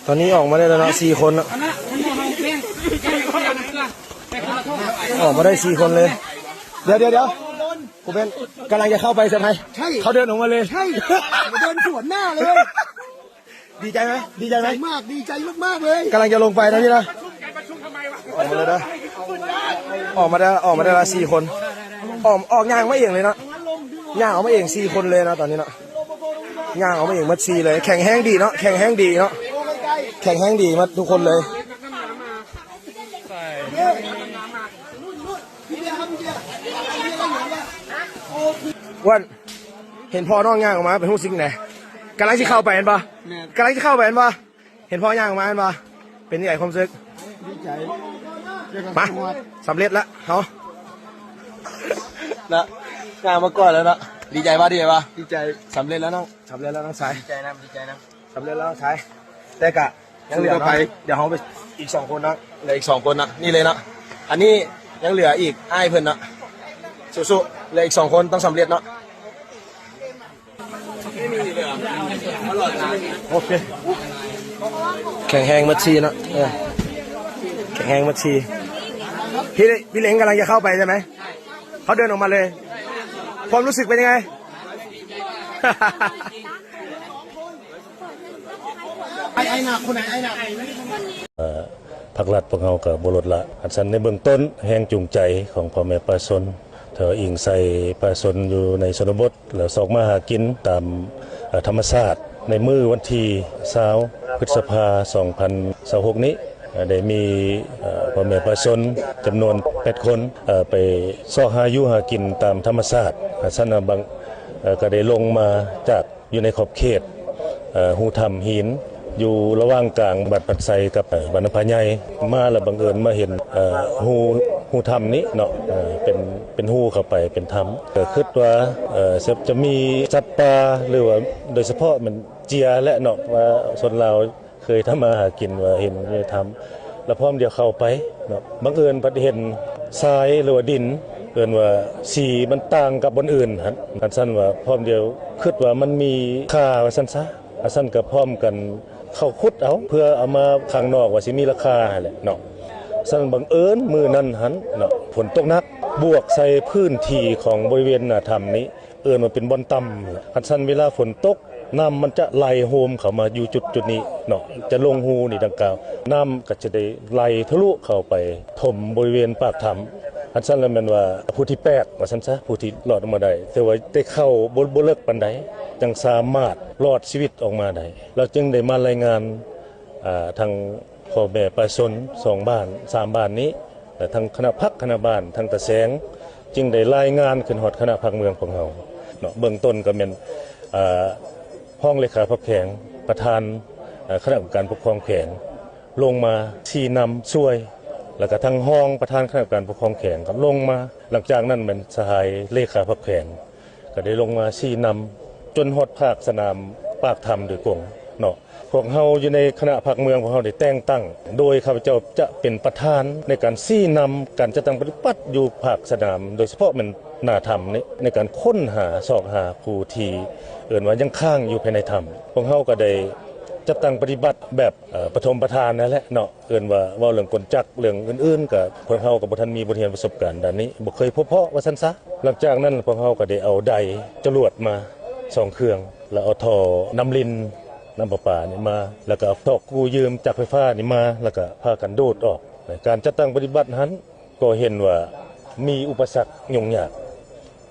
ຕອນນີ້ອອກມາໄດ້ແລ້ວເນາະ ສີ່ຄົນເນາະ ອອກມາໄດ້ສີ່ຄົນເລີຍ. ດຽວໆໆ ຄູເບັນກຳລັງຈະເຂົ້າໄປເຊີໄພຣ ໃຊ່ ເຂົາເດີນອອກມາເລີຍ ໃຊ່ ເດີນສວນໜ້າເລີຍ. ດີໃຈໄໝ? ດີໃຈໄໝ? ດີໃຈມາກ ດີໃຈມາກໆເລີຍ. ກຳລັງຈະລົງໄປນະພີ່ນະ. ອອກມາເລີຍເດີ. ອອກມາໄດ້ ອອກມາໄດ້ລະສີ່ຄົນ. ອອກ ອອກຍ່າງມາເອງເລີຍເນາະ. ຍ່າງອອກມາເອງສີ່ຄົນເລີຍເນາະ ຕອນນີ້ເນາະ. ຍ່າງອອກມາເອງໝົດສີ່ເລີຍ. ແຂງແຮງດີເນາະ ແຂງແຮງດີເນາະ ແຂງແຮງດີໝົດທຸກຄົນເລີຍ. ອ້ວນ ເຫັນພໍ່ນ້ອງຍ່າງອອກມາເປັນຮູ້ສຶກແນວໃດ? ກຳລັງຊິເຂົ້າໄປແມ່ນບໍ່? ແມ່ນ ກຳລັງຊິເຂົ້າໄປແມ່ນບໍ່? ເຫັນພໍ່ຍ່າງອອກມາແມ່ນບໍ່? ເປັນຈັ່ງໃດຄວາມຮູ້ສຶກ? ດີໃຈ. ມາ ສຳເລັດລະເຮົາ ນະ ຍ່າງມາກ່ອນແລ້ວເນາະ. ດີໃຈບໍ່? ດີໃຈບໍ່? ດີໃຈ. ສຳເລັດແລ້ວນ້ອງ ສຳເລັດແລ້ວນ້ອງຊາຍ. ດີໃຈນຳ ດີໃຈນຳ. ສຳເລັດແລ້ວຊາຍ ແຕ່ກະຍັງເຫຼືອເນາະ. ດຽວເຮົາໄປອີກສອງຄົນເນາະ ເຫຼືອອີກສອງຄົນເນາະ. ນີ້ເລີຍເນາະ ອັນນີ້ຍັງເຫຼືອອີກ ອ້າຍເພິ່ນເນາະ. ສູ້ໆ ເຫຼືອອີກສອງຄົນ ຕ້ອງສຳເລັດເນາະ. ໂອເຄ ແຂງແຮງໝົດສີ່ເນາະ. ເອີ ແຂງແຮງໝົດສີ່. ພີ່ ພີ່ເລັງກຳລັງຈະເຂົ້າໄປໃຊ່ໄໝ? ເຂົາເດີນອອກມາເລີຍ. ຄວາມຮູ້ສຶກເປັນຍັງໄງ? ເອີ ພາກລັດພວກເຮົາກໍບໍ່ລົດລະ. ອັນຊັ້ນໃນເບື້ອງຕົ້ນ ແຮງຈູງໃຈຂອງພໍ່ແມ່ປະຊາຊົນ ຖ້າວ່າອີງໃສ່ປະຊາຊົນຢູ່ໃນຊົນນະບົດ ແລ້ວຊອກມາຫາກິນຕາມ ເອີ ທຳມະຊາດ ໃນມື້ວັນທີຊາວ ພຶດສະພາ ສອງພັນຊາວຫົກນີ້ ເອີ ໄດ້ມີ ເອີ ພໍ່ແມ່ປະຊາຊົນຈຳນວນແປດຄົນ ເອີ ໄປຊອກຫາຢູ່ຫາກິນຕາມທຳມະຊາດ. ອັນຊັ້ນບາງ ເອີ ກໍໄດ້ລົງມາຈາກ ຢູ່ໃນຂອບເຂດ ເອີ ຮູຖ້ຳຫີນ ຢູ່ລະຫວ່າງກາງບ້ານພັນໄຊກັບ ເອີ ບ້ານນ້ຳຜາໃຫຍ່. ມາແລ້ວບັງເອີນມາເຫັນ ເອີ ຮູ ຮູຖ້ຳນີ້ເນາະ ເອີ ເປັນ ເປັນຮູເຂົ້າໄປເປັນຖ້ຳ. ກໍຄິດວ່າ ເອີ ຈະ ຈະມີສັດປ່າ ຫຼືວ່າໂດຍສະເພາະແມ່ນເຈຍແຫຼະເນາະ ວ່າຊົນລາວ ເຄີຍທຳມາຫາກິນວ່າເຫັນຢູ່ໃນຖ້ຳ ແລ້ວພ້ອມດຽວເຂົ້າໄປເນາະ. ບັງເອີນພັດເຫັນຊາຍ ຫຼືວ່າດິນ ເອີ້ນວ່າສີມັນຕ່າງກັບບ່ອນອື່ນຫັ້ນ. ອັນຊັ້ນວ່າພ້ອມດຽວຄິດວ່າມັນມີຄ່າວ່າຊັ້ນຊະ. ອັນຊັ້ນກໍພ້ອມກັນເຂົ້າຂຸດເອົາ ເພື່ອເອົາມາຂ້າງນອກວ່າຊິມີລາຄາຫັ້ນແຫຼະເນາະ. ຊັ້ນບັງເອີນມື້ນັ້ນຫັ້ນເນາະ ຝົນຕົກໜັກ ບວກໃສ່ພື້ນທີ່ຂອງບໍລິເວນໜ້າຖ້ຳນີ້ ເອີ້ນວ່າເປັນບ່ອນຕ່ຳ. ຄັນຊັ້ນເວລາຝົນຕົກ ນ້ຳມັນຈະໄຫຼໂຮມເຂົ້າມາຢູ່ຈຸດ ຈຸດນີ້ເນາະ ຈະລົງຮູນີ້ດັ່ງກ່າວ ນ້ຳກໍຈະໄດ້ໄຫຼທະລຸເຂົ້າໄປຖົມບໍລິເວນປາກຖ້ຳ. ຄັນຊັ້ນແລ້ວແມ່ນວ່າຜູ້ທີແປດວ່າຊັ້ນຊະ ຜູ້ທີ່ລອດອອກມາໄດ້ ແຕ່ວ່າໄດ້ເຂົ້າບໍ່ ບໍ່ເລິກປານໃດ ຈັ່ງສາມາດລອດຊີວິດອອກມາໄດ້. ລາວຈຶ່ງໄດ້ມາລາຍງານ ອ່າ ທາງພໍ່ແມ່ປະຊາຊົນສອງບ້ານ ສາມບ້ານນີ້ ແລະ ທາງຄະນະພັກຄະນະບ້ານ ທາງຕາແສງ ຈຶ່ງໄດ້ລາຍງານຂຶ້ນຮອດຄະນະພັກເມືອງພວກເຮົາເນາະ. ເບື້ອງຕົ້ນກໍແມ່ນ ເອີ ຮອງເລຂາພັກແຂວງ ປະທານ ເອີ ຄະນະກຳມະການປົກຄອງແຂວງ ລົງມາຊີ້ນຳຊ່ວຍ ແລ້ວກໍທາງຮອງປະທານຄະນະກຳມະການປົກຄອງແຂວງກໍລົງມາ. ຫຼັງຈາກນັ້ນແມ່ນສະຫາຍເລຂາພັກແຂວງ ກໍໄດ້ລົງມາຊີ້ນຳຈົນຮອດພາກສະໜາມປາກຖ້ຳໂດຍກົງເນາະ. ພວກເຮົາຢູ່ໃນຄະນະພັກເມືອງ ພວກເຮົາໄດ້ແຕ່ງຕັ້ງໂດຍຂ້າພະເຈົ້າຈະເປັນປະທານໃນການຊີ້ນຳການຈັດຕັ້ງປະຕິບັດຢູ່ພາກສະໜາມ ໂດຍສະເພາະແມ່ນໜ້າຖ້ຳນີ້ ໃນການຄົ້ນຫາຊອກຫາຜູ້ທີ່ເອີ້ນວ່າຍັງຄ້າງຢູ່ພາຍໃນຖ້ຳ. ພວກເຮົາກໍໄດ້ຈັດຕັ້ງປະຕິບັດແບບ ເອີ ປະຖົມປະທານນັ້ນແຫຼະເນາະ. ເອີ້ນວ່າເວົ້າເລື່ອງກົນຈັກ ເລື່ອງອື່ນໆ ກໍພວກເຮົາກໍບໍ່ທັນມີບົດຮຽນປະສົບການດ້ານນີ້ ບໍ່ເຄີຍພົບພໍ້ວ່າຊັ້ນຊະ. ຫຼັງຈາກນັ້ນພວກເຮົາກໍໄດ້ເອົາໄດຈະຫຼວດມາສອງເຄື່ອງ ແລ້ວເອົາທໍ່ນ້ຳລິນ ນ້ຳປະປານີ້ມາ ແລ້ວກໍເອົາທໍ່ກູ້ຢືມຈັກໄຟຟ້ານີ້ມາ ແລ້ວກໍພາກັນໂດດອອກ. ການຈັດຕັ້ງປະຕິບັດຫັ້ນກໍເຫັນວ່າມີອຸປະສັກຫຍຸ້ງຍາກ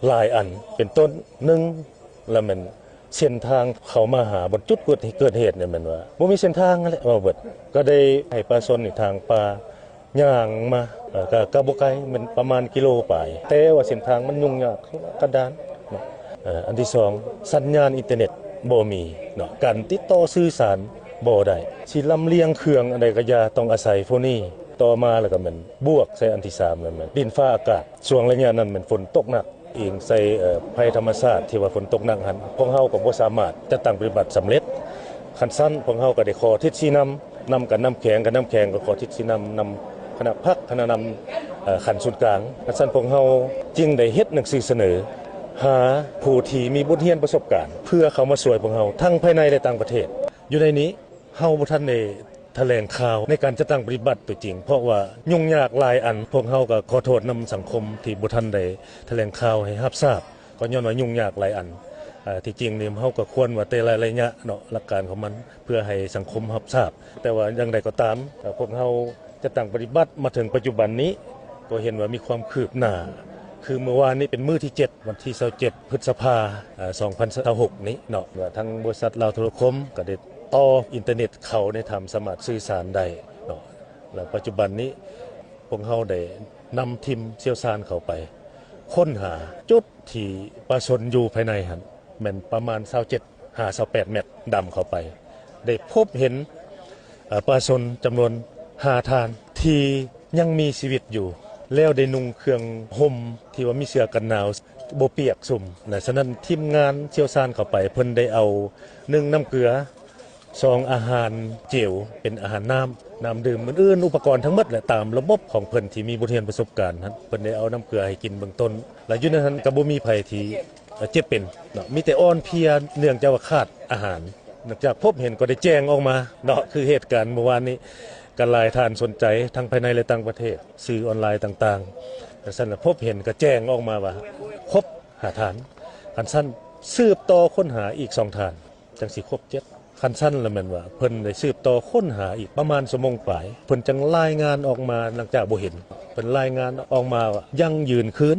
ຫຼາຍອັນ ເປັນຕົ້ນ ໜຶ່ງ ລະແມ່ນເສັ້ນທາງເຂົ້າມາຫາບ່ອນຈຸດເກີດ ເກີດເຫດນີ້ແມ່ນວ່າບໍ່ມີເສັ້ນທາງຫັ້ນແຫຼະ ເວົ້າເບິດ. ກໍໄດ້ໃຫ້ປະຊາຊົນນີ້ທາງປ່າຍ່າງມາ ເອີ ກະ ກະບໍ່ໄກ ແມ່ນປະມານກິໂລປາຍ ແຕ່ວ່າເສັ້ນທາງມັນຫຍຸ້ງຍາກ ກັນດານເນາະ. ເອີ ອັນທີສອງ ສັນຍານອິນເຕີເນັດບໍ່ມີເນາະ ການຕິດຕໍ່ສື່ສານບໍ່ໄດ້ ຊິລຳລຽງເຄື່ອງອັນໃດກໍຢ່າ ຕ້ອງອາໄສພວກນີ້. ຕໍ່ມາແລ້ວກໍແມ່ນບວກໃສ່ອັນທີສາມ ແມ່ນ ແມ່ນດິນຟ້າອາກາດ ຊ່ວງໄລຍະນັ້ນແມ່ນຝົນຕົກໜັກ ອີງໃສ່ ເອີ ໄພທຳມະຊາດທີ່ວ່າຝົນຕົກໜັກຫັ້ນ ພວກເຮົາກໍບໍ່ສາມາດຈັດຕັ້ງປະຕິບັດສຳເລັດ. ຄັນຊັ້ນພວກເຮົາກໍໄດ້ຂໍທິດຊີ້ນຳ ນຳກັນນຳແຂວງ ກັນນຳແຂວງກໍຂໍທິດຊີ້ນຳ ນຳ ຄະນະພັກ, ຄະນະນຳ ເອີ ຂັ້ນສູນກາງ. ຊັ້ນພວກເຮົາຈຶ່ງໄດ້ເຮັດໜັງສືສະເໜີຫາຜູ້ທີ່ມີບົດຮຽນປະສົບການ ເພື່ອເຂົ້າມາຊ່ວຍພວກເຮົາທັງພາຍໃນ ແລະ ຕ່າງປະເທດ. ຢູ່ໃນນີ້ເຮົາບໍ່ທັນໄດ້ຖະແຫຼງຂ່າວໃນການຈັດຕັ້ງປະຕິບັດຕົວຈິງ ເພາະວ່າຫຍຸ້ງຍາກຫຼາຍອັນ. ພວກເຮົາກໍຂໍໂທດນຳສັງຄົມທີ່ບໍ່ທັນໄດ້ຖະແຫຼງຂ່າວໃຫ້ຮັບຊາບ ກໍຍ້ອນວ່າຫຍຸ້ງຍາກຫຼາຍອັນ. ເອີ ທີ່ຈິງນີ້ເຮົາກໍຄວນວ່າແຕ່ລະໄລຍະເນາະ ຫຼັກການຂອງມັນ ເພື່ອໃຫ້ສັງຄົມຮັບຊາບ. ແຕ່ວ່າຢ່າງໃດກໍຕາມ ເອີ ພວກເຮົາ ຈັດຕັ້ງປະຕິບັດມາເຖິງປັດຈຸບັນນີ້ ກໍເຫັນວ່າມີຄວາມຄືບໜ້າ. ຄືມື້ວານນີ້ເປັນມື້ທີເຈັດ ວັນທີຊາວເຈັດ ພຶດສະພາ ເອີ ສອງພັນຊາວຫົກນີ້ເນາະ ວ່າທາງບໍລິສັດລາວໂທລະຄົມກໍໄດ້ຕໍ່ອິນເຕີເນັດເຂົ້າໃນຖ້ຳ ສາມາດສື່ສານໄດ້ເນາະ. ແລ້ວປັດຈຸບັນນີ້ພວກເຮົາໄດ້ນຳທີມຊ່ຽວຊານເຂົ້າໄປຄົ້ນຫາຈຸດທີ່ປາຊົນຢູ່ພາຍໃນຫັ້ນ ແມ່ນປະມານຊາວເຈັດຫາຊາວແປດແມັດ ດຳເຂົ້າໄປ ໄດ້ພົບເຫັນ ເອີ ປາຊົນຈຳນວນຫ້າທ່ານ ທີ່ຍັງມີຊີວິດຢູ່ ແລ້ວໄດ້ນຸ່ງເຄື່ອງຫົ່ມທີ່ວ່າມີເສື້ອກັນໜາວ ບໍ່ປຽກຊຸ່ມ. ສະນັ້ນທີມງານຊ່ຽວຊານເຂົ້າໄປ ເພິ່ນໄດ້ເອົາ ໜຶ່ງ ນ້ຳເກືອ, ສອງ ອາຫານເຈວ ເປັນອາຫານນ້ຳ, ນ້ຳດື່ມ ອື່ນໆ ອຸປະກອນທັງໝົດແຫຼະ ຕາມລະບົບຂອງເພິ່ນທີ່ມີບົດຮຽນປະສົບການຫັ້ນ ເພິ່ນໄດ້ເອົານ້ຳເກືອໃຫ້ກິນເບື້ອງຕົ້ນ ແລະ ຢູ່ໃນນັ້ນກໍບໍ່ມີໃຜທີ່ ເຈັບເປັນເນາະ ມີແຕ່ອ່ອນເພຍເນື່ອງຈາກວ່າຂາດອາຫານ. ຫຼັງຈາກພົບເຫັນກໍໄດ້ແຈ້ງອອກມາເນາະ ຄືເຫດການມື້ວານນີ້ ກໍຫຼາຍທ່ານສົນໃຈທັງພາຍໃນ ແລະ ຕ່າງປະເທດ ສື່ອອນລາຍຕ່າງໆ. ຈັ່ງຊັ້ນລະພົບເຫັນກໍແຈ້ງອອກມາວ່າຄົບຫ້າທ່ານ. ຄັນຊັ້ນສືບຕໍ່ຄົ້ນຫາອີກສອງທ່ານ ຈັ່ງຊິຄົບເຈັດ. ຄັນຊັ້ນລະແມ່ນວ່າເພິ່ນໄດ້ສືບຕໍ່ຄົ້ນຫາອີກປະມານຊົ່ວໂມງປາຍ ເພິ່ນຈັ່ງລາຍງານອອກມາ. ຫຼັງຈາກບໍ່ເຫັນ ເພິ່ນລາຍງານອອກມາວ່າຢັ້ງຢືນຄືນ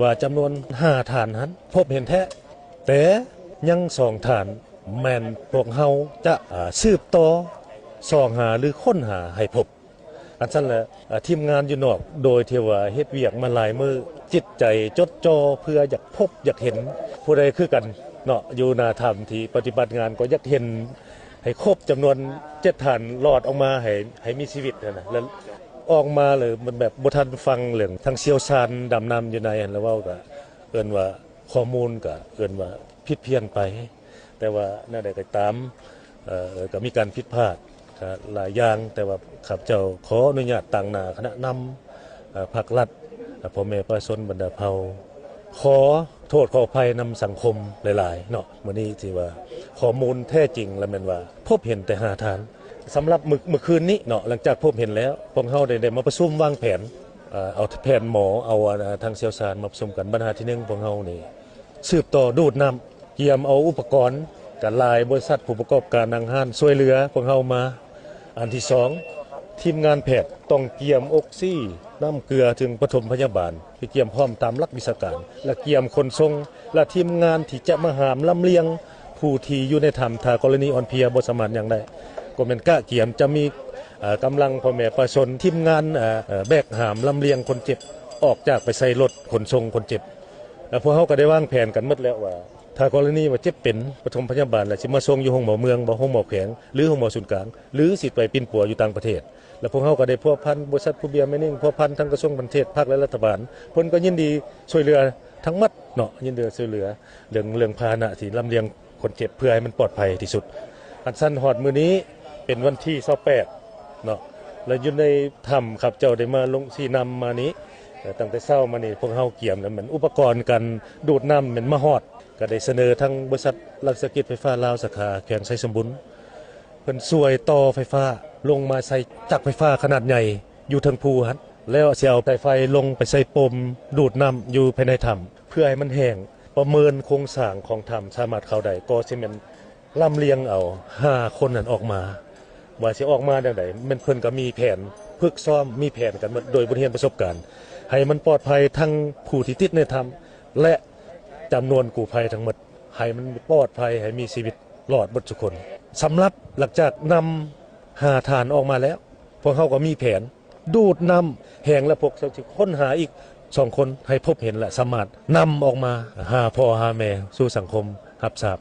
ວ່າຈຳນວນຫ້າທ່ານຫັ້ນພົບເຫັນແທ້ ແຕ່ຍັງສອງທ່ານແມ່ນພວກເຮົາຈະ ເອີ ສືບຕໍ່ຊອກຫາ ຫຼື ຄົ້ນຫາໃຫ້ພົບ. ອັນຊັ້ນລະ ເອີ ທີມງານຢູ່ນອກ ໂດຍທີ່ວ່າເຮັດວຽກມາຫຼາຍມື້ ຈິດໃຈຈົດຈ່ອເພື່ອຢາກພົບຢາກເຫັນຜູ້ໃດຄືກັນເນາະ ຢູ່ໜ້າຖ້ຳທີ່ປະຕິບັດງານ ກໍຢາກເຫັນ ໃຫ້ຄົບຈຳນວນເຈັດທ່ານ ລອດອອກມາໃຫ້ ໃຫ້ມີຊີວິດຫັ້ນນະ. ແລ້ວອອກມາແລ້ວມັນແບບບໍ່ທັນຟັງເລື່ອງທາງຊ່ຽວຊານດຳນ້ຳຢູ່ໃນຫັ້ນ ແລ້ວເວົ້າກໍເອີ້ນວ່າ ຂໍ້ມູນກໍເອີ້ນວ່າຜິດພຽນໄປ. ແຕ່ວ່າແນວໃດກໍຕາມ ເອີ ກໍມີການຜິດພາດ ກໍຫຼາຍຢ່າງ ແຕ່ວ່າຂ້າພະເຈົ້າຂໍອະນຸຍາດຕາງໜ້າຄະນະນຳ ເອີ ພັກລັດ ແລະ ພໍ່ແມ່ປະຊາຊົນບັນດາເຜົ່າ ຂໍໂທດຂໍອະໄພນຳສັງຄົມຫຼາຍໆເນາະ. ມື້ນີ້ທີ່ວ່າຂໍ້ມູນແທ້ຈິງລະແມ່ນວ່າພົບເຫັນແຕ່ຫ້າທ່ານ. ສຳລັບມື້ ມື້ຄືນນີ້ເນາະ ຫຼັງຈາກພົບເຫັນແລ້ວ ພວກເຮົາໄດ້ ໄດ້ມາປະຊຸມວາງແຜນ ເອີ ເອົາແຜນໝໍ ເອົາ ເອີ ທາງຊ່ຽວຊານມາປະຊຸມກັນ. ບັນຫາທີໜຶ່ງ ພວກເຮົານີ້ ສືບຕໍ່ດູດນ້ຳ ກຽມເອົາອຸປະກອນ ກະຫຼາຍບໍລິສັດ ຜູ້ປະກອບການ ຫ້າງຮ້ານ ຊ່ວຍເຫຼືອພວກເຮົາມາ. ອັນທີສອງ ທີມງານແພດຕ້ອງກຽມອົກຊີ ນ້ຳເກືອ ເຖິງປະຖົມພະຍາບານ ທີ່ກຽມພ້ອມຕາມຫຼັກວິຊາການ ແລະ ກຽມຂົນສົ່ງ ແລະ ທີມງານທີ່ຈະມາຫາມລຳລຽງຜູ້ທີ່ຢູ່ໃນຖ້ຳ ຖ້າກໍລະນີອ່ອນເພຍບໍ່ສາມາດຍ່າງໄດ້ ກໍແມ່ນກະກຽມຈະມີ ເອີ ກຳລັງພໍ່ແມ່ປະຊາຊົນ ທີມງານ ເອີ ແບກຫາມລຳລຽງຄົນເຈັບ ອອກຈາກໄປໃສ່ລົດຂົນສົ່ງຄົນເຈັບ. ແລະ ພວກເຮົາກໍໄດ້ວາງແຜນກັນໝົດແລ້ວວ່າ ຖ້າກໍລະນີວ່າເຈັບເປັນ ປະຖົມພະຍາບານ ແລ້ວຊິມາສົ່ງຢູ່ໂຮງໝໍເມືອງບໍ ໂຮງໝໍແຂວງ ຫຼື ໂຮງໝໍສູນກາງ ຫຼື ຊິໄປປິ່ນປົວຢູ່ຕ່າງປະເທດ. ແລ້ວພວກເຮົາກໍໄດ້ພົວພັນ ບໍລິສັດພູເບຍມານິງ ພົວພັນທັງກະຊວງການຕ່າງປະເທດ ພັກ ແລະ ລັດຖະບານ ເພິ່ນກໍຍິນດີຊ່ວຍເຫຼືອທັງໝົດເນາະ ຍິນດີຊ່ວຍເຫຼືອເລື່ອງ ເລື່ອງພາຫະນະທີ່ລຳລຽງຄົນເຈັບ ເພື່ອໃຫ້ມັນປອດໄພທີ່ສຸດ. ອັນຊັ້ນຮອດມື້ນີ້ເປັນວັນທີຊາວແປດເນາະ ແລະ ຢູ່ໃນຖ້ຳ ຂ້າພະເຈົ້າໄດ້ມາລົງຊີ້ນຳມານີ້ ເອີ ຕັ້ງແຕ່ເຊົ້າມານີ້ ພວກເຮົາກຽມແລ້ວ ແມ່ນອຸປະກອນການດູດນ້ຳແມ່ນມາຮອດ ກໍໄດ້ສະເໜີທາງບໍລິສັດລັດວິສາຫະກິດໄຟຟ້າລາວ ສາຂາແຂວງໄຊສົມບູນ ເພິ່ນຊ່ວຍຕໍ່ໄຟຟ້າລົງມາໃສ່ຈັກໄຟຟ້າຂະໜາດໃຫຍ່ຢູ່ເທິງພູຫັ້ນ ແລ້ວຊິເອົາສາຍໄຟລົງໄປໃສ່ປົມດູດນ້ຳຢູ່ພາຍໃນຖ້ຳ ເພື່ອໃຫ້ມັນແຫ້ງ ປະເມີນໂຄງສ້າງຂອງຖ້ຳສາມາດເຂົ້າໄດ້ ກໍຊິແມ່ນລຳລຽງເອົາຫ້າຄົນນັ້ນອອກມາ. ວ່າຊິອອກມາແນວໃດ ແມ່ນເພິ່ນກໍມີແຜນຝຶກຊ້ອມ ມີແຜນກັນໝົດ ໂດຍບົດຮຽນປະສົບການ ໃຫ້ມັນປອດໄພທັງຜູ້ທີ່ຕິດໃນຖ້ຳ ແລະ ຈຳນວນກູ້ໄພທັງໝົດ ໃຫ້ມັນປອດໄພ ໃຫ້ມີຊີວິດລອດເບິດທຸກຄົນ. ສຳລັບຫຼັງຈາກນຳຫ້າທ່ານອອກມາແລ້ວ ພວກເຮົາກໍມີແຜນດູດນ້ຳແຫ້ງ ແລະ ພວກເຮົາຊິຄົ້ນຫາອີກສອງຄົນ ໃຫ້ພົບເຫັນ ແລະ ສາມາດນຳອອກມາຫາພໍ່ຫາແມ່ສູ່ສັງຄົມຮັບຊາບ.